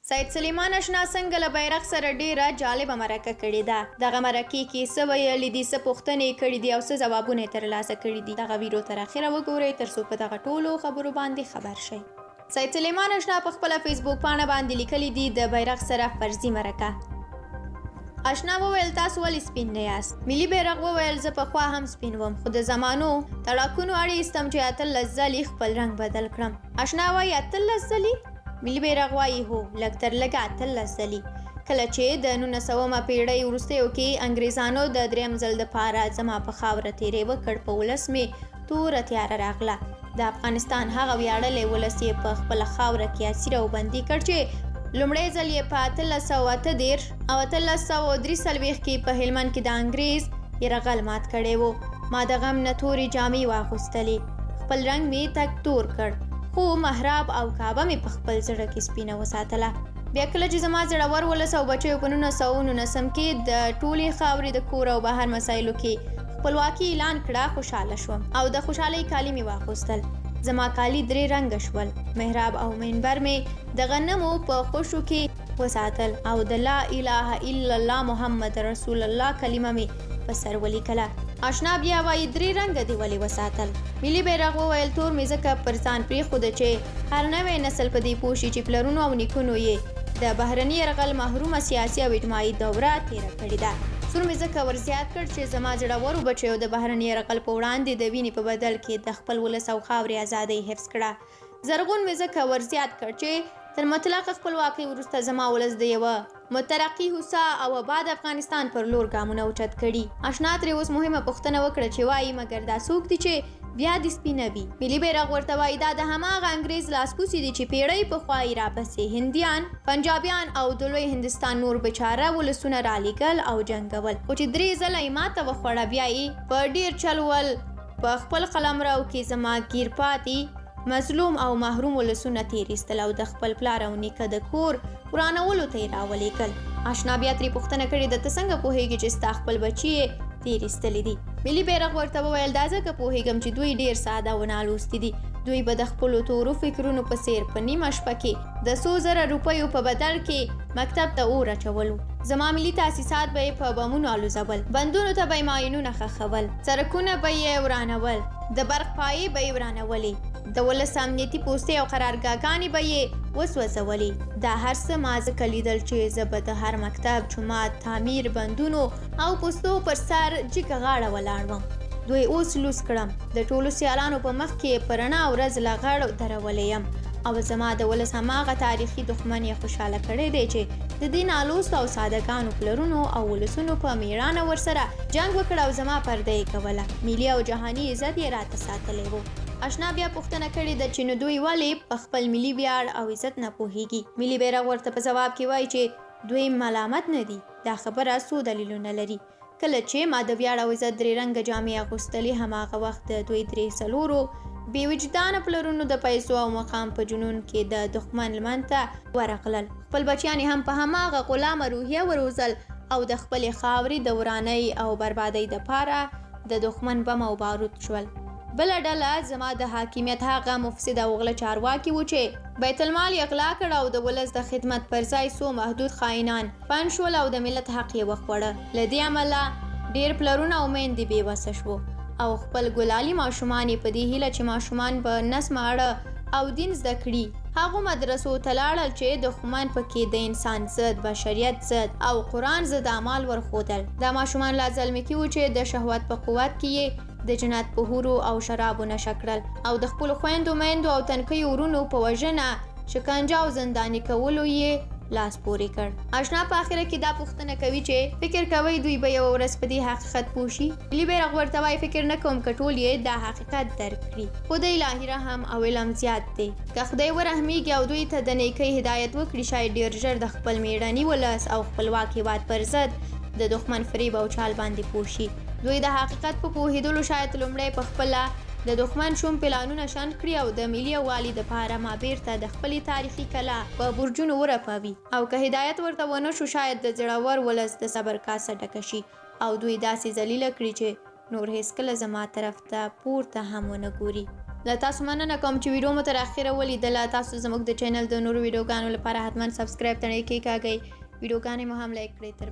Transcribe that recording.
سید سلیمان اشنا څنګه له بیرغ سره ډیره جالبه مرکه کړې ده. دغه مرکې کې څه ویلي دي، څه پوښتنې یې کړې دي او څه ځوابونه یې ترلاسه کړي دي. دغه ویډیو تر اخره وګورئ ترڅو په دغه ټولو خبرو باندې خبر شئ. سید سلیمان اشنا په خپله فیسبوک پاڼه باندې لیکلي دي، د بیرغ سره فرضي مرکه. اشنا وویل، تاسو ولې سپین نه یاست؟ ملي بیرغ وویل، زه پخوا هم سپین وم، خو د زمانو تړاکونو اړ ایستم چې 18 ځلې خپل رنګ بدل کړم. اشنا وایي، 18 ځلې؟ ملي بیرغ وایي، هو، لږ تر لږه 18 ځلې. کله چې د 19مه پیړۍ وروستیو کې انګریزانو د دریم ځل دپاره زما په خاوره تیری وکړ، په ولس مې توره تیاره راغله. د افغانستان هغه ویاړلی ولس یې په خپله خاوره کې اسیر او بندي کړ چې لومړی ځل یې په 1838 او 1843 کې په هلمند کې د انګریز یرغل مات کړی و. ما د غم نه تورې جامې واغوستلې، خپل رنګ مې تک تور کړ، خو محراب او کعبه مې په خپل زړه کې سپینه وساتله. بیا کله چې زما زړور ولس او بچیو په 1919 کې د ټولې خاورې د کور او بهر مسایلو کې خپلواکي اعلان کړه، خوشحاله شوم او د خوشحالۍ کالي مې واغوستل. زما کالي درې رنګه شول. محراب او منبر مې د غنمو په خوشو کې وساتل او د لا اله الا الله محمد رسول الله کلمه مې په سر ولیکله. اشنا بیا وایي، درې رنګه دې ولې وساتل؟ ملي بیرغ وویل، تور مې ځکه پر ځان پرېښوده چې هر نوی نسل په دې پوه شي چې پلرونو او نیکونو یې د بهرني یرغل محرومه سیاسي او اجتماعي دوره تېره کړې ده. سور مې ځکه ور زیات کړ چې زما زړورو بچیو د بهرني یرغل په وړاندې د وینې په بدل کې د خپل ولس او خاورې ازادۍ حفظ کړه. زرغون مې ځکه ور زیات کړ چې تر مطلقه خپلواکۍ وروسته زما ولس د یوه مترقي، هوسا او اباد افغانستان پر لور ګامونه اوچت کړي. اشنا ترې اوس مهمه پوښتنه وکړه چې وایي، مګر دا څوک دي چې بیا دې سپینه وي؟ ملي بیرغ ورته وایي، دا د هماغه انګریز لاسپوڅي دي چې پیړۍ پخوا یې راپسې هندیان، پنجابیان او د لوی هندستان نور بېچاره ولسونه رالیږل او جنګول، خو چې درې ځله یې ماته وخوړه، بیا یې په ډېر چل ول په خپل قلمرو کې زما ګیر پاتې مظلوم او محروم ولسونه تېر ایستل او د خپل پلار او نیکه د کور ورانولو ته یې راولېږل. اشنا بیا ترې پوښتنه کړې ده، ته څنګه پوهېږې چې ستا خپل بچي یې تېر ایستلي دي؟ ملي بیرغ ورته وویل، دا ځکه پوهېږم چې دوی ډېر ساده او نالوستي دي. دوی به د خپلو تورو فکرونو په څېر په نیمه شپه کې د څو زره روپیو په بدل کې مکتب ته اور اچولو. زما ملي تاسیسات به یې په بمونو الوزول، بندونو ته به یې ماینونه ښخول، سرکونه به یې ورانول، د برق پایې به یې ورانولې، د ولس امنیتي پوستې او قرارګاهګانې به یې وسوځولې. دا هر څه ما ځکه لیدل چې زه به د هر مکتب، جومات، تعمیر، بندونو او پوستو پر سر جګه غاړه ولاړ وم. دوی اوس لوڅ کړم، د ټولو سیالانو په مخ کې په رڼا ورځ لغړ درولی یم او زما د ولس هماغه تاریخي دښمن یې خوشحاله کړی دی چې د دې نالوستو او سادهګانو پلرونو او ولسونو په میړانه ورسره جنګ وکړ او زما پرده یې کوله. ملي او جهاني عزت یې راته ساتلی و. اشنا بیا پوښتنه کړې ده چې نو دوی ولې په خپل ملي ویاړ او عزت نه پوهیږي؟ ملي بیرغ ورته په ځواب کې وایي چې دوی ملامت نه دي. دا خبره څو دلیلونه لري. کله چې ما د ویاړ او عزت درې رنګه جامې اغوستلې، هماغه وخت د دوی درې څلورو بې وجدانه پلرونو د پیسو او مقام په جنون کې د دښمن لمن ته ورغلل. خپل بچیان یې هم په هماغه غلامه روحیه وروزل او د خپلې خاورې د ورانۍ او بربادۍ دپاره د دښمن بم او باروت شول. بله ډله زما د حاکمیت هغه مفسد او غله چارواکي وو چې بیت المال یې غلا کړ او د ولس د خدمت پر ځای څو محدود خاینان پن شول او د ملت حق یې وخوړه. له دې امله ډېر پلرونه او میندې بې وسه شوو او خپل ګلالي ماشومان یې په دې هیله چې ماشومان به نس ماړه او دین زده کړي، هغو مدرسو ته لاړل چې دښمن پکې د انسان ضد، بشریت ضد او قرآن ضد اعمال ورښودل. دا ماشومان لا زلمکي وو چې د شهوت په قوت کې یې د جنت په حورو او شرابو نشه کړل او د خپلو خویندو، میندو او تنکیو ورونو په وژنه، شکنجه او زنداني کولو یې لاس پورې کړ. اشنا په اخره کې دا پوښتنه کوي چې فکر کوئ دوی به یوه ورځ په دې حقیقت پوه شي؟ ملي بیرغ ورته وایي، فکر نه کوم که ټول یې دا حقیقت درک کړي، خو د الهي رحم او علم زیات دی. که خدای ورحمیږي او دوی ته د نیکۍ هدایت وکړي، شاید ډېر ژر د خپل میړني ولس او خپلواک هیواد پر ضد د دښمن فریب او چال باندې پوه شي. دوی د حقیقت په پوهېدلو شاید لومړی په خپله د دښمن شوم پلانونه شنډ کړي او د ملي یووالي دپاره ما بیرته د خپلې تاریخي کلا په برجونو ورپوي او که هدایت ورته ونه شو، شاید د زړور ولس د صبر کاسه ډکه شي او دوی داسې ذلیله کړي چې نور هیڅکله زما طرف ته پورته هم ونه ګوري. له تاسو مننه کوم چې ویډیو مو تر اخره ولیدله. تاسو زموږ د چینل د نورو ویډیوګانو لپاره حتما سبسکرایب تڼۍ کېکاږئ، ویډیوګانې مو هم لایک کړئ. تر